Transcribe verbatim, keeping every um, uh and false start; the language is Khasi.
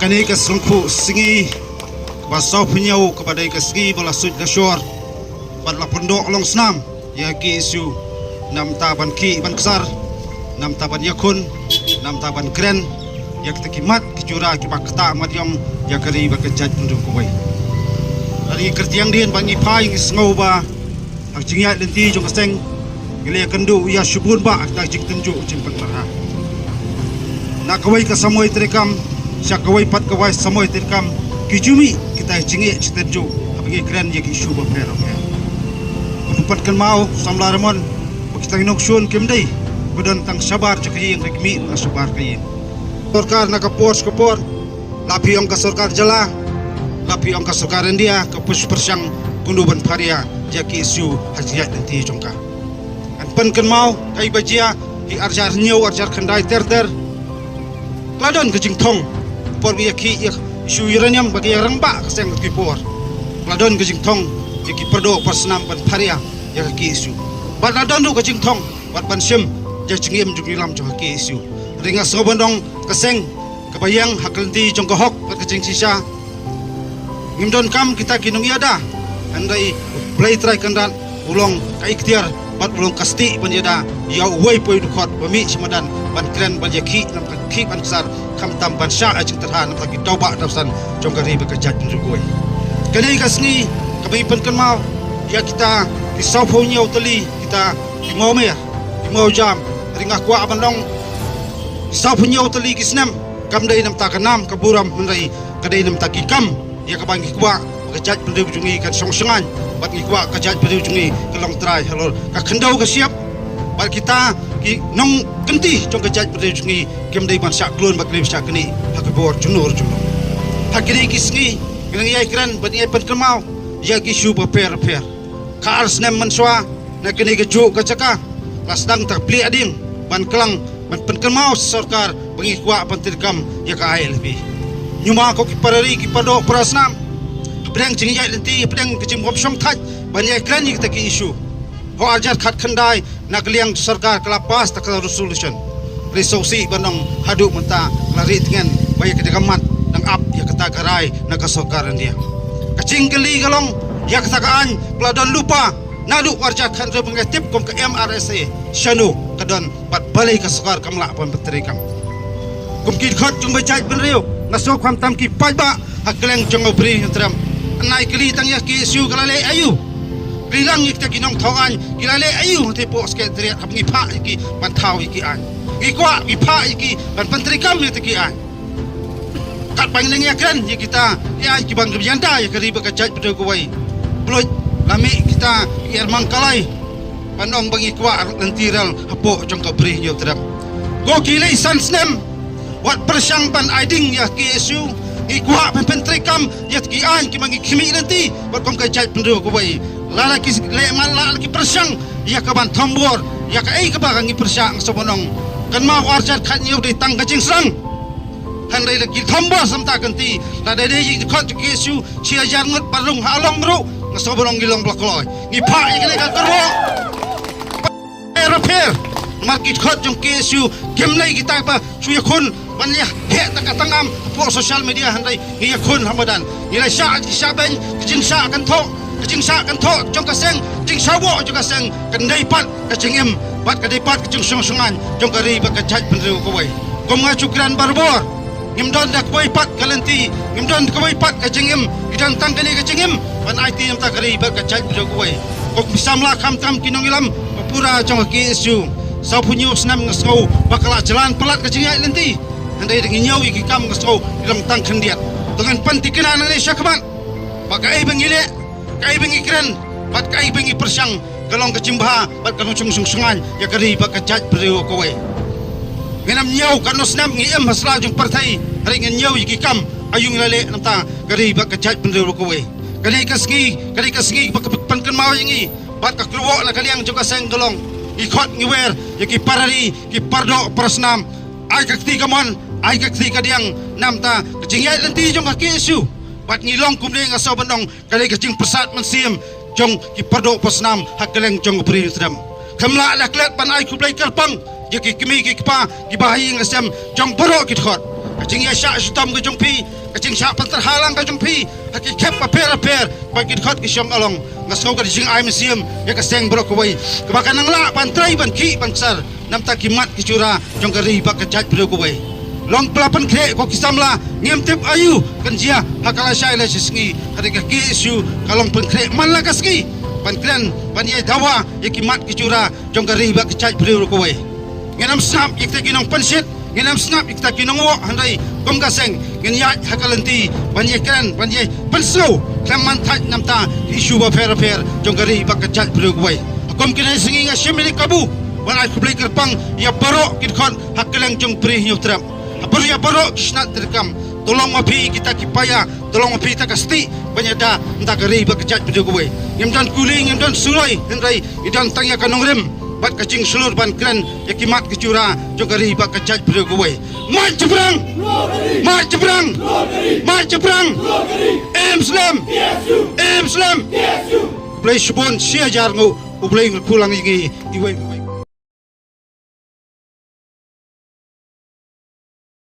Kane ka sngewthuh sngi ba sawphew hynñiew kaba dei ka sngi ba la suit la shor bad la pyndoh long snam ïa ka K S U, namta ban khih ban ksar, namta ban ïakhun, namta ban kren ïa kita ki mat ki jura kiba ktah mat ïong ïa ka ri bad ka jaitbynriew kawei. Ngi kyrtiang dien bad ngi phai, ngi sngew ba ha ka jingïaid lynti jong ka seng ngi la ïakynduh ïa shibun bah kita ki jingtynjuh jingpynmarha. Na kawei ka samoi treikam sha kawei pat kawei samoi treikam, ki ju mih kita ki jingeh jingtynjuh haba ngi kren ïa ki issue bapher bapher. Nga pynkynmaw samla Ramon ba kita ki nongshun kim dei ba don tang shabar jong ka ïing, ki mih na shabar ka ïing. Sorkar na ka por sha ka por, la phi ong ka sorkar jylla, la phi ong ka sorkar India, ka pyrshang kumno ban pharia ïa ka K S U ha ka jingïaid lynti jong ka. Ngan pynkynmaw kaei ba jia ha ki arhajar hynñiew, arhajar khyndai ter ter. Ka la don ka jingthong por ba ïakhih ïa ka issue uranium ba ka ïarangbah ka seng ki por. Ka la don ka jingthong ïa ki pardoh parsnam ban pharia ïa ka K S U. Bad la don ruh ka jingthong bad ban shim ïa ka jingim jong ki lam jong ka K S U. Hynrei nga sngew ban ong ka seng kaba ïeng ha ka lynti jong ka hok bad ka jingshisha. Ngim donkam kita ki nongïada, hynrei U Blei Trai Kynrad u long ka iktiar bad u long ka stieh ban ïada ïa uwei pa uwei u dkhot ba mih sha madan ban kren ban ïakhih namar ka khih ban ksar, khamtam ban shah ïa ka jingtyrha namar ki tawbah tawsan jong ka ri bad ka jaitbynriew kawei. Kane ka sngi kaba ngi pynkynmaw ïa kita ki sawphew hynñiew tylli kita ki mawmer, ki mawjam, hynrei nga kwah ban ong ki sawphew hynñiew tylli ki snem kam dei namar ka nam ka burom, hynrei ka dei namar ki kam ïa kaba ngi kwah ba ka jaitbynriew jong ngi kan shong shngaiñ bad ngi kwah ka jaitbynriew jong ngi kan long trai halor ka khyndew ka shyiap. Bad kita ki nongkynti jong ka jaitbynriew jong ngi kim dei ban shah klun bad kim dei ban shah knieh ha ka bor jong no jong no. Ha kine ki sngi ngi nang ïai kren bad ngi ïai pynkynmaw ïa ki issue bapher bapher. Ka ar snem mynshuwa na kane kajuh ka jaka la sdang ta ka pliah ding ban klang ban pynkynmaw sha sorkar ba ngi kwah ban treikam ïa ka I L P. Ñiuma ko ki para ri ki pardoh parasnam, hapdeng jingïaid lynti, hapdeng ka jingbym shongthait ban ïai kren ïa kita ki issue. Ha u arhajar khatkhyndai na ka liang sorkar ka la pass ta ka resolution. Hynrei sngewsih ban ong haduh mynta ka la rieh tngen ba ïa ka dei ka mat nang ap ïa kata ka rai na ka sorkar India. Ka jingkylli ka long ïa kata ka aiñ ba la don lypa naduh u arhajar khathynriew ba ngi tip kum ka M R S A, shano ka don bad balei ka sorkar kam lah ban pyntreikam. Kum ki dkhot jong ka jaitbynriew nga sngew khamtam ki paidbah ha kylleng jong ka Bri Hynñiewtrep, ngi kylli tang ïa ka K S U ka la leh aïu. Kylli lang ïa kita ki nongthaw aiñ ki la leh aïu hangtei hapoh Secretariat haba ngi phah ïa ki ban thaw ïa ki aiñ. Ngi kwah ngi phah ïa ki ban pyntreikam ïa kita ki aiñ. Katba ngi nang ïakren ïa kita ki aiñ kiba ngi ïada ïa ka ri bad ka jaitbynriew kawei, pynlut la mih kita ki ermang kalai ban ong ba ngi kwah lynti rel hapoh jong ka Bri Hynñiewtrep. Ko ki lei san snem wat pyrshang ban ai ding ïa ka K S U, ngi kwah ban pyntreikam ïa ki aiñ kiba ngi khmih lynti bad kum ka jaitbynriew kawei. Lada ki leh man la ki pyrshang ïa ka ban thombor ïa kaei kaba ka ngi pyrshah, nga sngew ban ong kynmaw u arhajar khathynñiew dei tang ka jingsdang. Hynrei la ki thombor sa mynta ka kynti, lada dei ki dkhot jong ka K S U shi hajar ngut ba rung ha Along ruh nga sngew ban ong ngi long ba la kloi. Ngi phah ïa kane ka kyrwoh. Pher pher. Namar ki dkhot jong ka K S U kim dei kita ba shu ïakhun ban ïa heh ta ka tangam hapoh social media, hynrei ngi ïakhun ha madan. Ngi la shah ki shah beiñ, ka jingshah kan thoh, ka jingshah kan thoh jong ka seng, ka jingshah woh jong ka seng kan dei pat ka jingim bad ka dei pat ka jingshong shngaiñ jong ka ri bad ka jaitbynriew kawei. Kum nga ju kren barabor, ngim don da kawei pat ka lynti, ngim don da kawei pat ka jingim, ngi don tang kane ka jingim ban aiti ïa ka ri bad ka jaitbynriew kawei. Ko ki samla khamtam ki nongïalam ba pura jong ka K S U, sawphew hynñiew snem nga sngew ba ka la jlan palat ka jingïaid lynti. Hynrei da ngi ñiew ïa ki kam nga sngew ki long tang khyndiat. To ngin pynthikna nangne shakhmat ba kaei ba ngi leh, kaei ba ngi kren bad kaei ba ngi pyrshang ka long ka jingbha bad ka long shong shong shngaiñ ïa ka ri bad ka jaitbynriew kawei. Ngin ym ñiew katno snem ngi im ha sla jong pyrthei hynrei ngin ñiew ïa ki kam aïu ngi la leh namar ka ri bad ka jaitbynriew kawei. Kane ka sngi, kane ka sngi ba ka pynkynmaw ïa ngi bad ka kyrwoh na ka liang jong ka seng ka long, ngi khot ngi wer ïa ki para ri ki pardoh parasnam, ai ka kti kamon, ai ka kti kadiang namar ka jingïaid lynti jong ka K S U. Bad ngi long kumne nga sngew ban ong ka dei ka jingpyrsad mynsiem jong ki pardoh parasnam ha kylleng jong ka Bri Hynñiewtrep. Khlem lah la klet ban ai khublei kyrpang ïa ki kmie ki kpa, ki bahaïing hasem jong baroh ki dkhot. Ka jingïashah shitom ka jong phi, ka jingshah pyntrei halang ka jong phi ha ki khep bapher bapher, ba ki dkhot ki shong along. Nga sngew ka jingai mynsiem ïa ka seng baroh kawei, kaba ka nang lah ban trei ban khih ban sar namta ki mat ki jura jong ka ri bad ka jaitbynriew kawei. Long pla pynkhreh ko ki samla, ngim tip aïu kan jia ha ka lashai lashisngi, hynrei ka K S U ka long pynkhreh man la ka sngi ban kren ban ïa dawa ïa ki mat ki jura jong ka ri bad ka jaitbynriew kawei. Ngin ym sngap ïa kita ki nongpynshit, ngin ym sngap ïa kita ki nongwoh, hynrei kum ka seng ngin ïaid ha ka lynti ban ïakren ban ïa pynsngew khlem man thait namta ki issue bapher bapher jong ka ri bad ka jaitbynriew kawei. Ha kum kine sngi nga shim ïa ka kabu ban ai khublei kyrpang ïa baroh ki dkhot ha kylleng jong Bri Hynñiewtrep, ha baroh, ïa baroh ki shnat treikam. To long ma phi kita ki paia, to long ma phi kita ka stieh ban ïada namta ka ri bad ka jaitbynriew kawei. Ngim don kuli, ngim don sungei, hynrei ngi don tang ïa ka nongrim bad ka jingshlur ban kren ïa ki mat ki jura jong ka ri bad ka jaitbynriew kawei. Mat Jaiñtia! Mat Jaiñtia! Mat Jaiñtia! Im slem! Im slem! Khublei shibun, shi hajar nguh. Khublei, ngin khulang ïa ngi iwei.